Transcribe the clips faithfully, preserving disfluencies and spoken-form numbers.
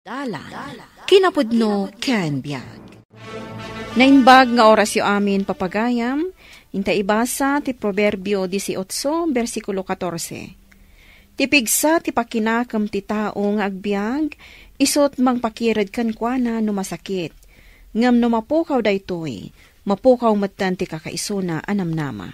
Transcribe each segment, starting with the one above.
Dalan, kinapudno ken biag. Naimbag nga orasyo amin, papagayam, inta ibasa ti Proverbio dieciocho, bersikulo catorce. Ti pigsa ti pakinakem ti tao nga agbiag, isut' mangpakired kenkuana no masakit. Ngem no mapukaw daytoy, mapukaw metten ti kakaisuna a namnama.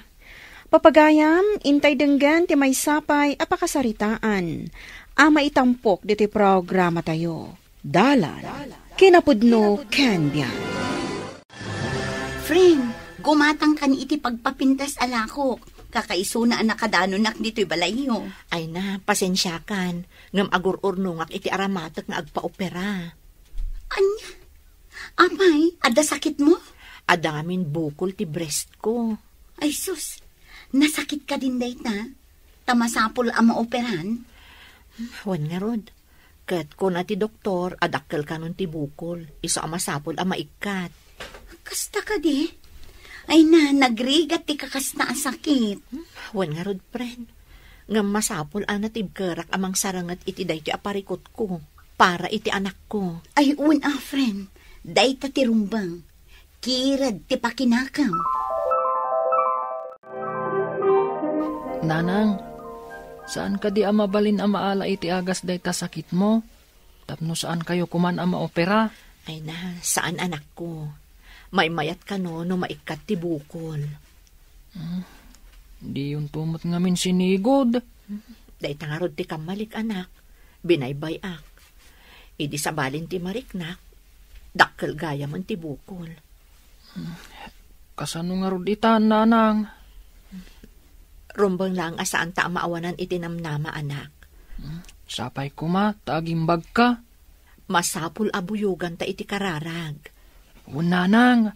Papagayam, intay denggen ti maysa pay a pakasaritaan a maitampok ditoy programatayo. Dalan, kinapudno ken biag. Friend, gumatangkan iti pagpapintas a lakok. Kakaisuna a nakadanonak ditoy balayyo. Ay na, pasensiakan. Ngem agur-urnongak iti aramatek nga agpaopera. Ania? Apay, adda sakitmo? Adda ngamin bukol ti breast ko. Ay sus, nasakit kadin dayta? Ta masapul a maoperan? Wen ngarud, ket kuna ti doktor a dakkel kanon ti bukol, isu a masapul a maikkat. Kasta kadi? Ay na, nagrigat ti kakasta a sakit. Wen ngarud, friend. Ngem masapul a natibkerak a mangsarenget iti daytoy a parikutko para iti anakko. Ay, wen a, friend. Dayta ti rumbeng. Kired ti pakinakem. Nanang, saan kadi a mabalin a maala iti agas dayta sakitmo? Tapno saan kayo koman a maopera? Ay na, saan, anakko. Maymayat kano no maikkat ti bukol. Hmm, diyonto met ngamin sinigod. Dayta ngarud ti kammalik, anak. Binaybay-ak. Idi sabalin ti mariknak, dakkel gayamen ti bukol. Kasano ngarud ita, nanang? Rumbeng laeng a saanta a maawanan iti namnama, anak. Sapay koma ta agimbagka. Masapul a buyoganta iti kararag. Wen, nanang,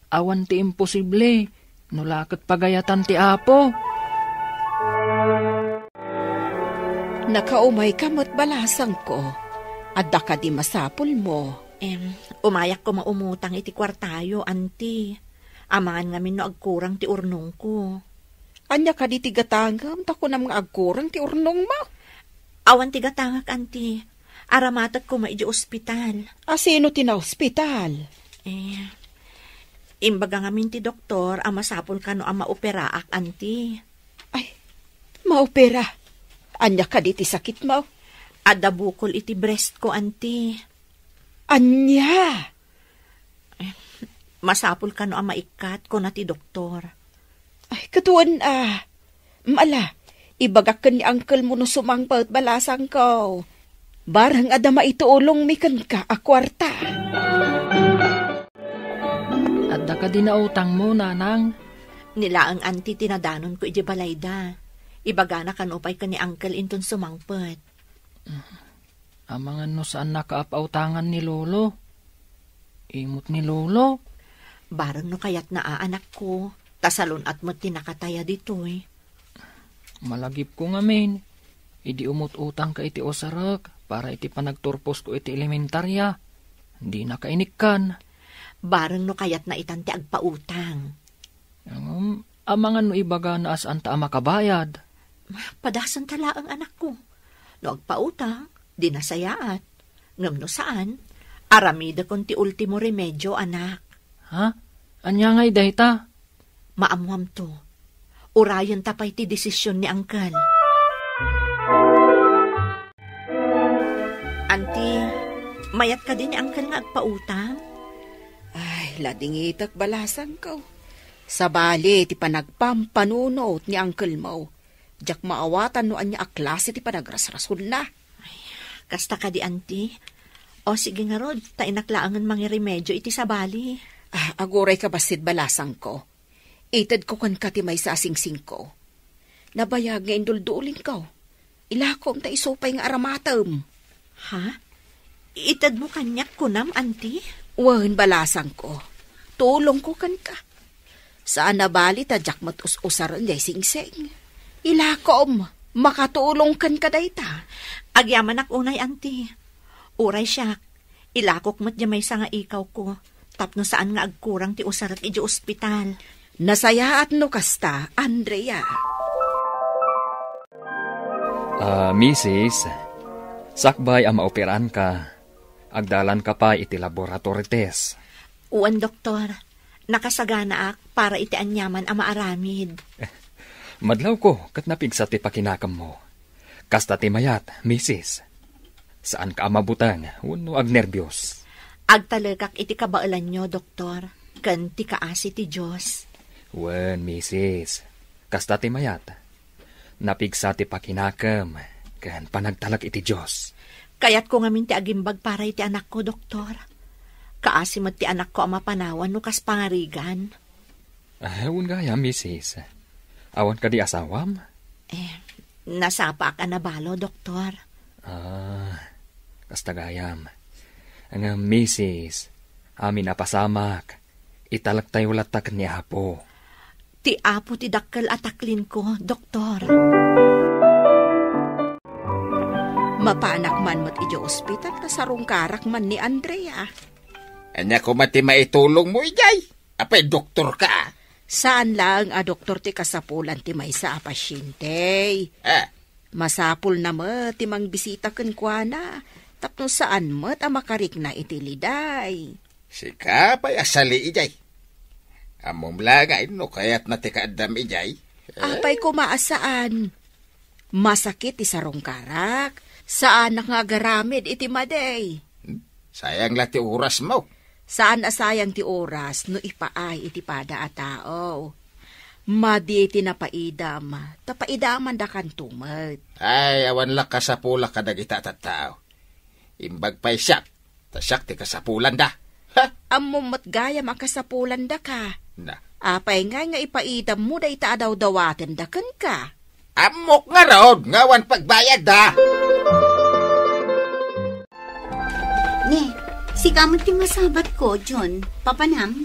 awan ti imposible, no la ket pagayatan ti Apo. Nakaumayka met, balasangko. Adda kadi masapulmo? Em, umayak koma umutang iti kuartayo, anti. Amangan ngamin no agkurang ti urnongko. Ania kadi ti gatangem ta kunam nga agkurang ti urnongmo? Awan ti gatangek, anti. Aramatek koma idiay ospital. A, sino ti naospital? Eh, imbaga ngamin ti doktor a masapul kano a maoperaak, anti. Ay, maopera? Ania kadi ti sakitmo? Adda bukol iti breast ko, anti. Ania? Masapul kano a maikkat, kuna ti doktor. Ay, ket wen a. Ala, ibagak ken ni uncle mo no sumangpet, balasangko. Bareng adda maitulongmi kenka a kuarta. Adda kadi nautangmo, nanang? Ni laeng anti ti nadanonko idiay balayda. Ibagana kano pay ken ni uncle inton sumangpet. Amangan no saannaka a pautangan ni Lolo. Imot ni Lolo. Bareng no kayatna a, anakko, ta salun-at met ti nakataya ditoy. Malagipko ngamin, idi umut-utangka iti usarek para iti panagturposko iti elementaria, dinaka inikkan. Bareng no kayatna itan ti agpautang. Ngem, amangan no ibagana a saanta a makabayad. Padasenta laeng, anakko. No agpautang, di nasayaat. Ngem no saan, aramidekon ti ultimo remedio, anak. Ha? Ania ngay dayta? Maammoamto. Urayenta pay ti desisyon ni uncle. Anti, mayat kadi ni uncle nga agpautang? Ay, ladingitek, balasangko. Sabali ti panagpampanunot ni uncle mo. Diak maawatan no ania a klase ti panagrasrasolna. Ay, kasta kadi, anti? O, sige ngarud, ta inak laengen mangiremedio iti sabali. Ah, aguray ka bassit, balasangko. Itedko kenka ti maysa a singsingko. Nabayag nga induldulinko. Ilakom ta isu pay nga aramatem. Ha? Itedmo kaniak kunam, anti? Wen, balasangko. Tulongko kenka. Saan a bali ta diak met us-usaren jay singsing. Ilakom, makatulong kenka dayta. Agyamanak unay, anti. Uray siak, ilakok met jay maysa nga ikawko, tapno saan nga agkurang ti usarek idiay ospital. Nasayaat no kasta, Andrea. Ah, misis, sakbay a maoperaanka, Agdalanka pay iti laboratory test. Wen, Doktor. Nakasaganaak para iti aniaman a maaramid. Madlawko ket napigsa ti pakinakemmo. Kasta ti mayat, misis. Saanka a mabuteng wenno agnerbios. Agtalekak iti kabaelanyo, Doktor, ken ti kaasi ti Dios. Wen, misis. Kasta ti mayat. Napigsa ti pakinakem ken panagtalek iti Dios. Kayatko ngamin ti agimbag para iti anakko, Doktor. Kaasi met ti anakko a mapanawan no kas pangarigan. Ah, wen gayam, misis. Awan kadi asawam? Eh, nasapaak a nabalo, Doktor. Ah, kasta gayam. Ngem, misis, amin a pasamak, italektayo latta ken ni Apo. Ti Apo ti dakkel a taklinko, Doktor. Mapanak man met idiay ospital, ta sarungkarak man ni Andrea. Ania koma ti maitulongmo idiay? Apay, doktorka? Saan laeng a doktor ti kasapulan ti maysa a pasyente. Ah. Masapulna met ti mangbisita kenkuana, tapno saan met a makarikna iti liday. Sika pay a sali idiay. Ammom laeng no kayatna ti kaaddam idiay. Eh? Apay koma a saan? Masakit ti sarungkarak. Saanak nga agaramid iti madi. Hmm? Sayang la ti orasmo. Saan a sayang ti oras no ipaay iti pada a tao. Madi ti napaidam, ta paidamandakanto met. Ay, awan la kasapulak kadagita a tattao. Imbag pay siak, ta siak ti kasapulanda. Ha? Ammom met gayam a kasapulandaka. Na. Apay ngay nga ipaidammo dayta a dawdawatenda kenka? Ammok ngarud nga awan pagbayadda. Ne, sika met ti masabatko, John. Papanam?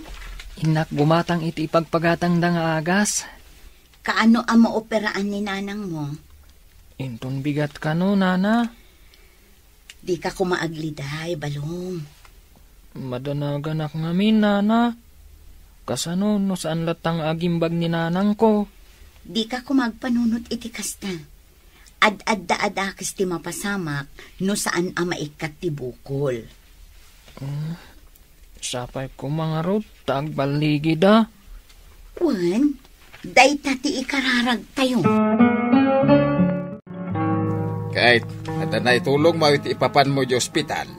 Innak gumatang iti ipagpagatangda nga agas. Kaano a maoperaan ni nanangmo? Inton bigat kano, nana. Dika koma agliday, Balong. Madanaganak ngamin, nana. Kasano no saan latta nga agimbag ni nanangko? Dika koma agpanunot iti kasta. Ad-adda a dakes ti mapasamak no saan a maikkat ti bukol. Hmm, sapay koma ngarud ta agballigida. Wen, dayta ti ikararagtayo. Kait, adda naitulongmo iti ipapanmo iti ospital?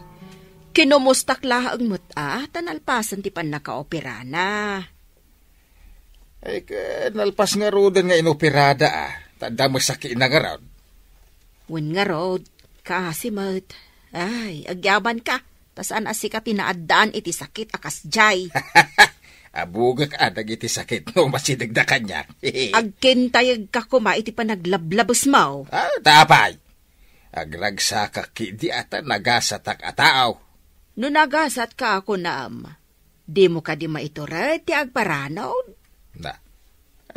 Kinomustak laeng met a, ta nalpasen ti pannakaoperana. Ay, ket nalpas ngaruden nga inoperada a, ta adda met sakitna ngarud. Wen ngarud, kaasi met. Ay, agyamanka, ta saan a sika ti naaddaan iti sakit a kasdiay. Abugek a dagiti sakit no masidegda kaniak. Agkintayegka koma iti panaglablabesmo. Ah, ta apay? Agragsakak ketdi a ta nagasatak a tao. No nagasatka, kunam, dimo kadi maitured ti agparanud? Na,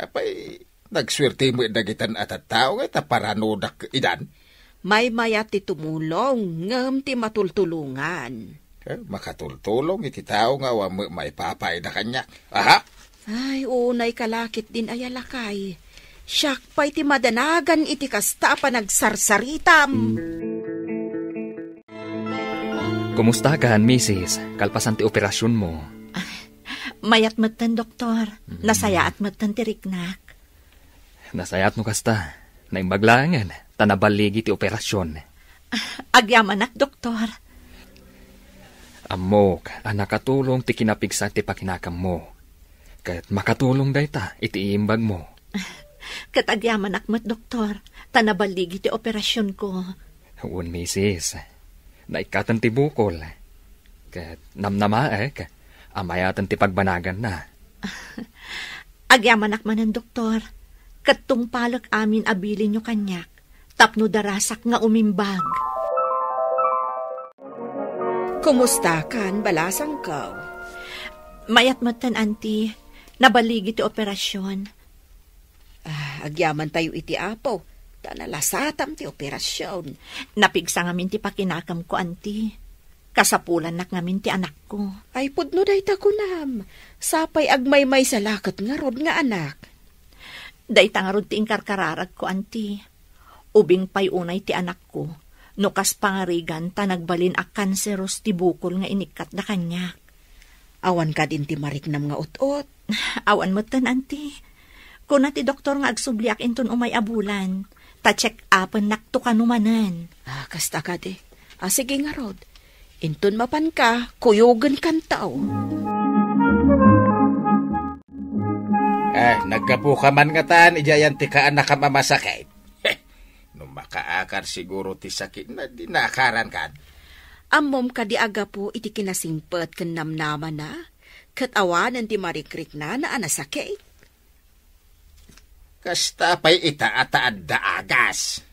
apay, nagsuerte met dagitan a tattao nga ita paranodak idan? Maymayat ti tumulong, ngem ti matultulongan. Eh, makatultulong iti tao nga awan met maipapaayda kaniak. Aha! Ay, unay ka la ketdin aya lakay. Siak pay ti madanagan iti kasta a panagsarsaritam. Kumustakan, misis? Kalpasan ti operasionmo? Mayat metten, Doktor. Mm. Nasayaat metten ti riknak. Nasayaat no kasta. Naimbag laengen, ta naballigi ti operasion. Agyamanak, Doktor. Ammok a nakatulong ti kinapigsa ti pakinakammo. Ket makatulong dayta iti iimbagmo. Ket agyamanak met, Doktor, ta naballigi ti operasionko. Wen, misis. Naikkaten ti bukol. Ket namnamaek a mayaten ti pagbanaganna. Agyamanak manen, Doktor, ket tungpalek amin a bilinyo kaniak tapno darasak nga umimbag. Kumustakan, balasangko? Mayat metten, Auntie. Naballigi ti operasion. Ah, agyamantayo iti Apo, ta nalasatam ti operasion. Napigsa ngamin ti pakinakemko, Auntie. Kasapulannak ngamin ti anakko. Ay, pudno dayta kunam. Sapay agmaymaysa la ket ngarud nga anak. Dayta ngarud ti inkarkararagko, Auntie. Ubing pay unay ti anakko, No kas pangarigan ta nagbalin a kanseros ti bukol nga inikkatda kaniak. Awan kadin ti mariknam nga ut-ot? Awan metten, anti. Kuna ti doktor nga agsubliak inton umay a bulan. Ta check-upennakto kano manen. Ah, kasta kadi. Ah, sige ngarud. Inton mapanka, kuyogenkanto. Ah, naggapu ka man ngatan, idiay anti kaanakam a masakit. No makaakar siguro ti sakit na di naakaran kan. Ammom kadi a gapu iti kinasingpet ken namnamana, ket awanen ti marikriknana a nasakit? Kasta pay ita a ta adda agas.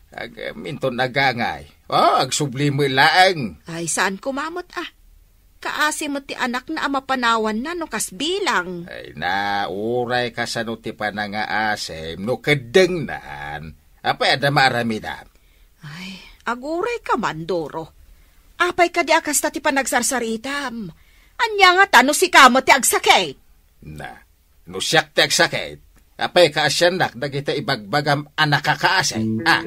Ag-, minton agangay. Oh, agsubli met laeng. Ay, saan koma met, ah. Kaasi met ti anakna a mapanawanna no kas bilang. Ay na, uray kasano ti panangaasem no keddengnan. Apay adda maaramidam? Ay, aguray ka man, Doro. Apay kadi a kasta ti panagsarsaritam? Ania ngata no sika met ti agsakit? Na, no siak ti agsakit, apay kaasiannak dagiti ibagbagam a nakakaasi? Ah.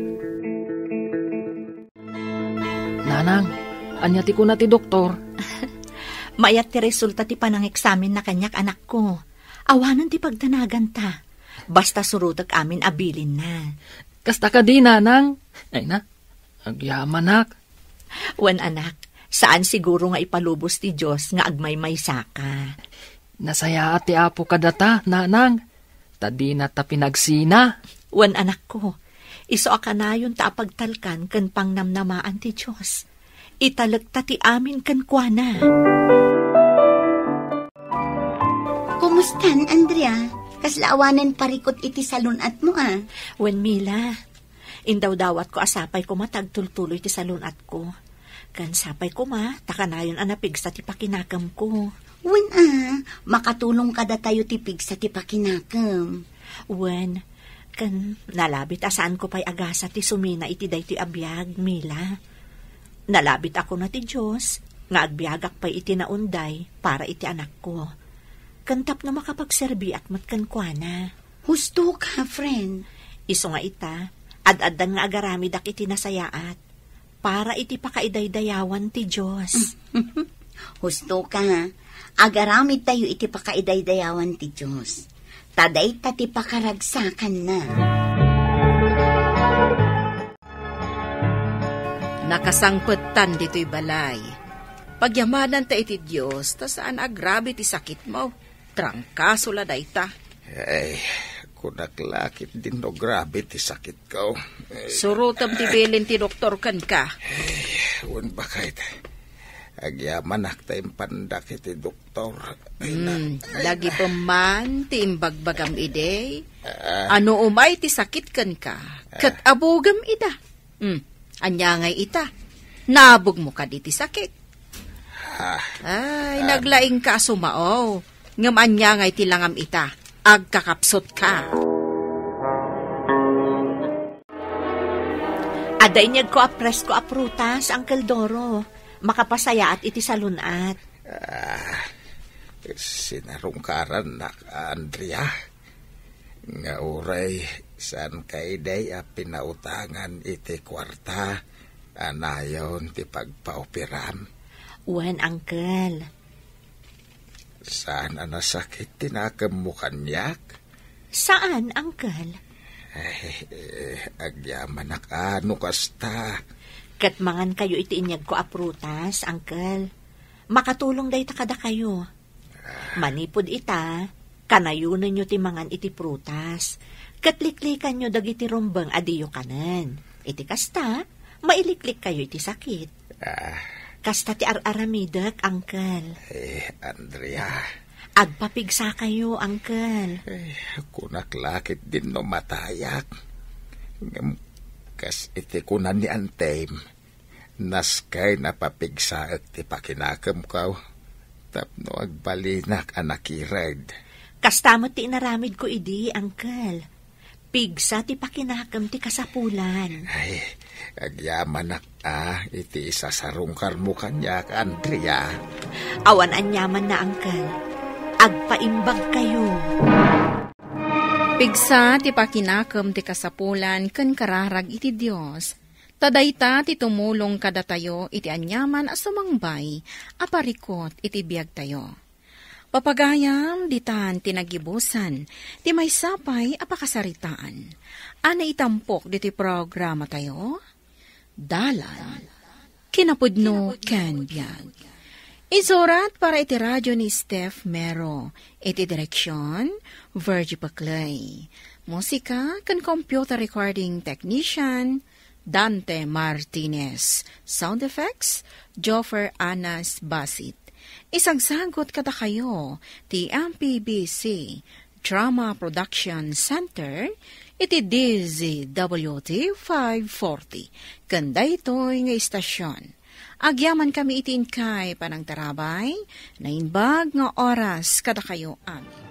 Nanang, ania ti kuna ti doktor? Mayat ti resulta ti panangeksaminna kaniak, anakko. Awanen ti pagdanaganta. Basta surotek amin a bilinna. Kasta kadi, nanang? Ay na, agyamanak. Wen, anak, saan siguro nga ipalubos ti Dios nga agmaymaysaka. Nasayaat ti Apo kadata, nanang. Ta dinata pinagsina. Wen, anakko, isu a kanayon ta a pagtalkan ken pangnamnamaan ti Dios. Italekta ti amin kenkuana. Kumustan, Andrea? Kasla awanen parikut iti salun-atmo, a? Wen, Mila, indawdawatko a sapay koma ta agtultuloy ti salun-atko. Ken sapay koma ta kanayon a napigsa ti pakinakemko. Wen a, makatulong kadatayo ti pigsa ti pakinakem. Wen, ken nalabit a saanko pay agasa ti sumina iti daytoy a biag, Mila. Nalabit a kuna ti Dios nga agbiagak pay iti naunday para iti anakko. Ken tapno makapagserbiak met kenkuana. Husto ka, friend. Isu nga ita, ad-addan nga agaramidak iti nasayaat para iti pakaidaydayawan ti Dios. Husto ka. Agaramidtayo iti pakaidaydayawan ti Dios. Ta dayta ti pakaragsakanna. Nakasangpettan ditoy balay. Pagyamananta iti Dios, ta saan agrabe ti sakitmo. Trangkaso la dayta. Ay, kunak la ket dinno grabe ti sakitko. Surotem ti bilin ti doktor kenka. Ay, wen baket. Agyamanak ta impandak iti doktor. Ay, na-, hmm, ay, dagiti man ti imbagbagam idi. Ah. Ano umay ti sakit kenka, ket, ah, abugem ida. Hmm, ania ngay ita? Nabugmo kadi ti sakit? Ah, ay, ah, naglaingka a sumao. Ngem ania ngay ti langam ita? Agkakapsutka. Adda inyegko a presko a prutas, Uncle Doro. Makapasayaat iti salun-at. Ah, sinarungkarannak, Andrea. Nga uray, saan ka idi a pinautangan iti kuarta a nayon ti pagpaoperam? Wen, Uncle. Saan a nasakit ti nakemmo kaniak? Saan, Uncle. Ay, eh, agyamanak a no kasta. Ket mangankayo iti inyegko a prutas, Uncle. Makatulong dayta kadakayo. Manipud ita, kanayonenyo ti mangan iti prutas, ket liklikanyo dagiti rumbeng a diyo kanen. Iti kasta, mailiklikkayo iti sakit. Ah. Kasta ti ar-aramidek, Uncle. Eh, Andrea. Agpapigsakayo, Uncle. Eh, kunak la ket dinno matayak. Ngem kas iti kuna ni Antem, naskay napapigsaek ti pakinakemko tapno agbalinak a nakired. Kasta met ti inaramidko idi, Uncle. Pigsa ti pakinakem ti kasapulan. Ay, agyamanak a iti isasarungkarmo kaniak, Andrea. Awan aniamanna, Uncle. Agpaimbagkayo. Pigsa ti pakinakem ti kasapulan ken kararag iti Dios. Ta dayta ti tumulong kadatayo iti aniaman a sumangbay a parikut iti biagtayo. Papagayam, ditan ti naggibusan ti maysa pay a pakasaritaan a naitampok ditoy programatayo, Dalan, Kinapudno ken Biag. Insurat para iti radio ni Steph Mero. Iti direksyon, Virgie Paclay. Musika ken computer recording technician, Dante Martinez. Sound effects, Joffer Anas Basit. Isagsagut kadakayo ti M P B C Drama Production Center iti D Z W T five forty. Ken daytoy nga istasyon, agyamankami iti inkay panangtarabay, naimbag nga oras kadakayo amin.